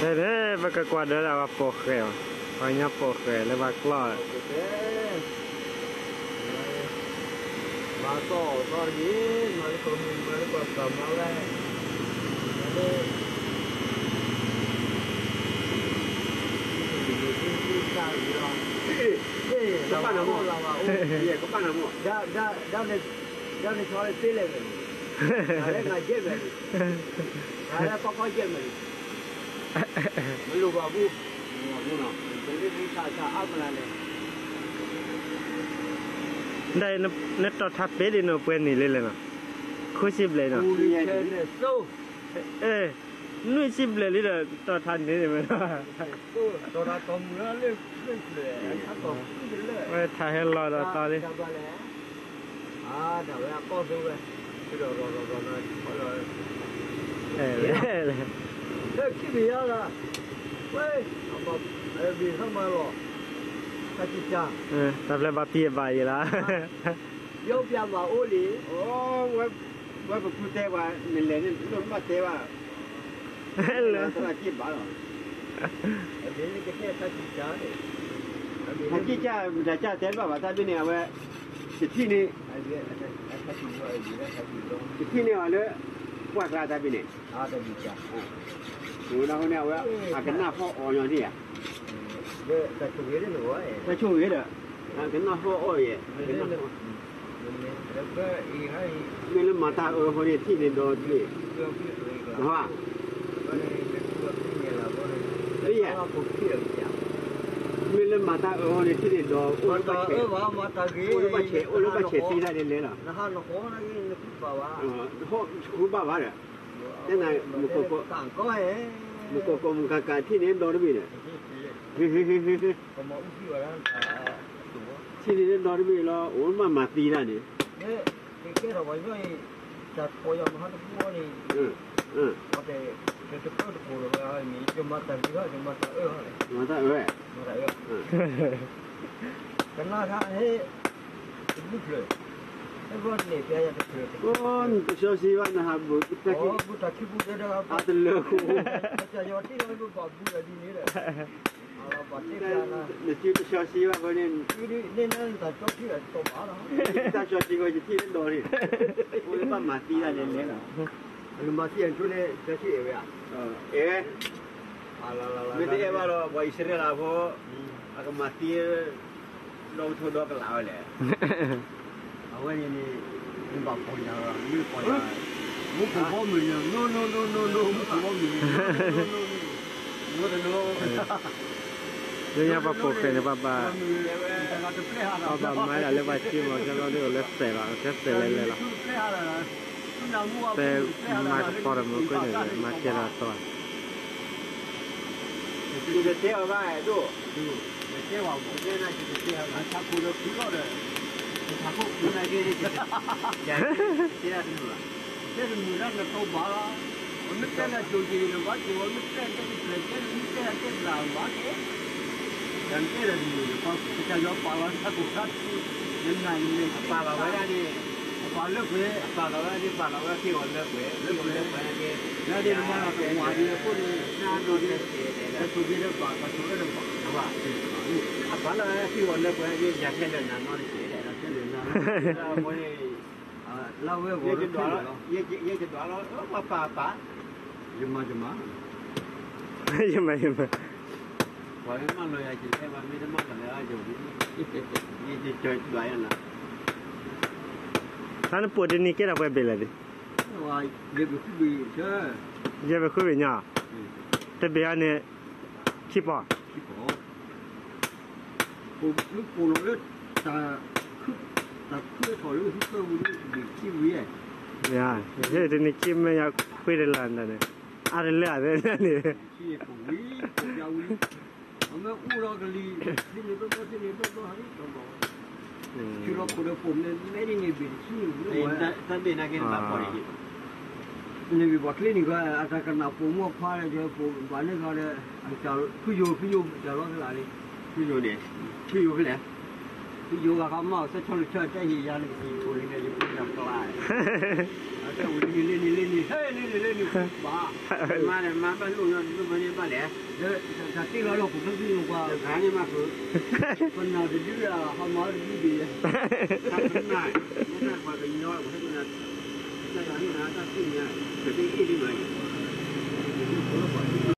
ဖဲန့ၣ် ပကကွၢ်ဒီးဒၣ်ပှၤပိာ်ဃဲၤအီၤ, ပှၤကညီပိာ်ဃဲၤလၢပှၤကျီၢ်, မၤသီၣ်အီၣ်သီတဂ့ၤ, မၤလၢပှၤမုၢ်မၤလၢပှၤပာ်မၤဝဲ, မၤလၢ ကဘၣ်နၤမိၢ်, ကဘၣ်နၤမိၢ်, ဒ်န့ၣ်ဆီလၢသ့လဲၣ်န့ၣ်, နၤလၢနၤယဲၢ်မဲာ်န့ၣ်, နၤလၢကီကီယဲၢ်မဲာ်န့ၣ်, မ့ၢ်လိၣ်ဘၣ်ဘူး, မ့ၢ်လိၣ်ဘၣ်ဘူးနီၤ, မ့ၢ်လိၣ်ဘၣ်ဘူးနီၤ, ဒ်နတီၢ်ထါပ့ၤဒ်န့ၣ်ပှဲၤနံၣ်လံလဲၣ်နီၤ, ဃုဆံဘျဲၣ်နီၤ, အဲ နွံဆံဘျဲၣ်လံဒီး တီၢ်ထါန့ၣ်မ့ၢ်နီၤ, ဝဲထါဟဲလီၤဒီးတီၢ်လံ, တၢ်ဖျဲၣ်ဘၣ်ပံၢ်ဘၣ်ယံၤလီၤ, ဝဲပဖုတဲပှၤ နလဲၤန့ၣ် နဘၣ်တဲဘၣ်, လၢသရၣ်က့ၢ်ဘၣ်လီၤ, တၢ်က့ၢ်ကၢ်တၢ်တဲတဘၣ်ဘၣ် တၢ်ဘ့ၣ်န့ၣ် အဝဲ တထံၣ်န့ၣ်, တထံၣ်န့ၣ်အီၤလၢ ပှၢ်ကျါတၢ်ဘ့ၣ်န့ၣ်, ဝဲဒၣ်ဃိန့ၣ် အဝဲ အကနၣ်ဟီၣ်အီၤညီန့ၣ်ဧါ, တၢ်ဆိၣ်ဂ့ၤဒီး အကနၣ်ဟီၣ်အီၣ်ယဲၢ်, မ့ၢ်လၢမၤတၢ်အၢဃိန့ၣ် ထံၣ်န့ၢ်ဒီးတဘ့ၣ်, နဟါ, ယဲၢ်, မ့ၢ်လၢမၤတၢ်အၢဃိန့ၣ် ထံၣ်န့ၢ်ဒီး အိၣ်လၢဘၣ်ဆဲး, အိၣ်လၢဘၣ်ဆဲးသံတၢ်ဒ်လဲၣ်လီၤ, ဟီၣ်ဃုဘၣ်ဘၣ်ဒီး, တဲနၤ, မုၢ်ကီၢ်ကီၢ်မုၢ်ကၤကၤ ထံၣ်န့ၢ်ဒီတဘ့ၣ်ဒီး, ထံၣ်န့ၢ်ဒီတဘ့ၣ်လီၤ အိၣ်မးမၤသံတၢ်န့ၣ်, မၤတၢ်အၢ, ကနၣ်ခါဟဲ, တဘျုးဖျၢၣ်, ဟဲဘျီန့ၣ် ပျဲယၤတဖျၢၣ်, တဆှီဆံဘၣ်နဟးဘူးတၢ်ခံ, အတလၢဃိ, နစုတဆှီဆံဘၣ်ဃိန့ၣ်, တၢ်ဆှီဆံဃိ ယထံၣ်လၢဒီန့ၣ်, အိၣ်လၢဘၣ်မၤသံတၢ်န့ၣ်လဲၣ်လီၤ, အဲၣ်ဝဲ, မ့ၢ်တအဲၣ်ဘၣ်ဒီး ပှၤအံၣ်စရ့လးဖိ အကမၤသံ ဒီကထိဒီကလးဝဲလဲၣ်, အဝဲန့ၣ်န့ၣ်, မ့ၢ်ဘၣ်ပိာ်ယၤ, မ့ၢ်ပိာ်ယၤ, မူခိၣ်ဘီမုၢ်န့ၣ်, မူခိၣ်ဘီမုၢ်န့ၣ်, လၢညါပှၤပိာ်ဃဲၤန့ၣ် ပှၤဘၣ်, ပှၤဘၣ်မၤဒၣ်လၢပှၤစ့မီၤ ကဲလီၤဒ်အိၣ်လၢသဲးလီၤ ကဲသဲးလဲၤလဲၤလီၤ, သဲးမၤကပီၤဒီးမူခိၣ်န့ၣ် မၤကဲဒီးတီၤ ယတတဲအီၤဘၣ်ဒိၣ်, ယဆၢခိၣ်ဒီးဖုလီၤဒီး, ယဆၢခိၣ်ဖုနာ်က့, ယတဲဒၣ်တမုာ်ဘၣ်, တဲတမုာ်ဒၣ်နတီဘၣ်လီၤ, မ့ၢ်တဲနၤကၠိၤက့ၤနဘၣ်ကၠိၤ, မ့ၢ်တဲနၤတဲတဖျၢၣ်ကဲ, မ့ၢ်တဲနၤတဲတဘျီဘၣ်ကဲ, ယတဲဒီးတမုာ်, ကစၢ်ယွၤပာ်လီၤတၢ်ကိၢ်ခါထူ, နနာ်န့ၣ်, အပာ်လီၤဝဲဒၣ်န့ၣ်, အပာ်လၢပှဲၤ, အပာ်လီၤဝဲဒၣ်န့ၣ် ပာ်လီၤဝဲဟ့ၣ်အီၤလၢပှဲၤ, ဟ့ၣ်အီၤလၢပှဲၤက့, လၢန့ၣ်မၤလီၤတဝၤဒ်အဃိန့ၣ်, နဒိးန့ၣ်, တၢ်ဆိၣ်ဂ့ၤလၢပှၤ, တၢ်ဆိၣ်ဂ့ၤလၢပှၤ, အပာ်လီၤဟ့ၣ်အီၤလၢပှဲၤက့ ယၤခဲလၢာ်နၤနီတက့ၢ်, ယၤခဲလၢာ်နၤနီတက့ၢ်, အဝဲန့ၣ်, လၢဝဲဂီၤလၢပှဲၤလီၤ, ယဲယတဒွးလီၤ, ပှၤပာ်ပာ်, ယမၤယမၤ, ယမၤယမၤ, ပှၤမၢလီၤယၤကလဲၤဘၣ် မ့ၢ်တမၢလီၤယၤ, ယတဒွးယၤလီၤ, တၢ်နပိာ်တနံၤကဲထီၣ်ပှဲၤဘ့ၣ်လဲၣ်, ယဲၢ်ဘ့ၣ်ဃုဘ့ၣ်ညါ, တဘ့ၣ်အံၤန့ၣ်, ခံပီၤ လၢပိာ်လီၤလၢ, တၢ်ခုၣ်ထီၣ်လၢဟံၣ်ဖၢပူၤလၢတဘ့ၣ်ခံဝံၤ, ယဲၢ်တနံၤခံမ့ၢ်ယၤခွံတလၢ်န့ၣ်, အါတလၢအသးန့ၣ်, အမ့ၢ်အူလီၤကလံၤ, ထံန့ၣ်ဘျီဘျီ ထံန့ၣ်ဘျီဘျီ, ထံလီၤခိၣ်ဒီးပိာ်မ့ၢ်မဲဒ်န့ၣ်ဘ့ၣ်တဆူန့ၣ်, တဘ့ၣ်နာ်က့န့ၣ်ဘၣ်ပိာ်န့ၣ်, န့ၣ်ဘၣ်ချ့န့ၣ်ခါ အတၢ်ကနၣ်ပိာ်မိၢ်ခွါဒီး ပိာ်ဘၣ်န့ၣ်ခါဒီး, ဖုယိၤ ဖုယိၤ တၢ်လီၤကလၢ်န့ၣ်, ဖုယိၤန့ၣ်, ဖုယိၤဖဲလဲၣ်, ဖုယိၤဂၤခီမီၢ် သဲဆီလုၢ်ဆၢတဲဟ့ၣ်ယၤန့ၣ် ကသံၣ်ဖိန့ၣ် ယဖုယၤပျၢ်, လ့န့ၣ် လ့န့ၣ် လ့န့ၣ် ဟဲ လ့န့ၣ် လ့န့ၣ် ဘၣ် မါန့ၣ် မါဘၣ်လိၣ်ညီဒုးမ့ၢ်န့ၣ်ဘၣ်လဲၣ်, တၢ်တ့လီၤလီၢ်ပူၤဖဲသ့ၣ်န့ၣ်ကွၢ် တဂၤန့ၣ်မး ပနၢ်တဒုလၢဟီမၤတဒုဒံး, တၢ်ပနၢ် မ့ၢ်တၢ်ပှၤကညီ ပဟဲကနၣ် တၢ်ယွၤဟ့ၣ်နၤတၢ်သ့ၣ်ညါ ကသ့အ့ၣ်ဒံးမး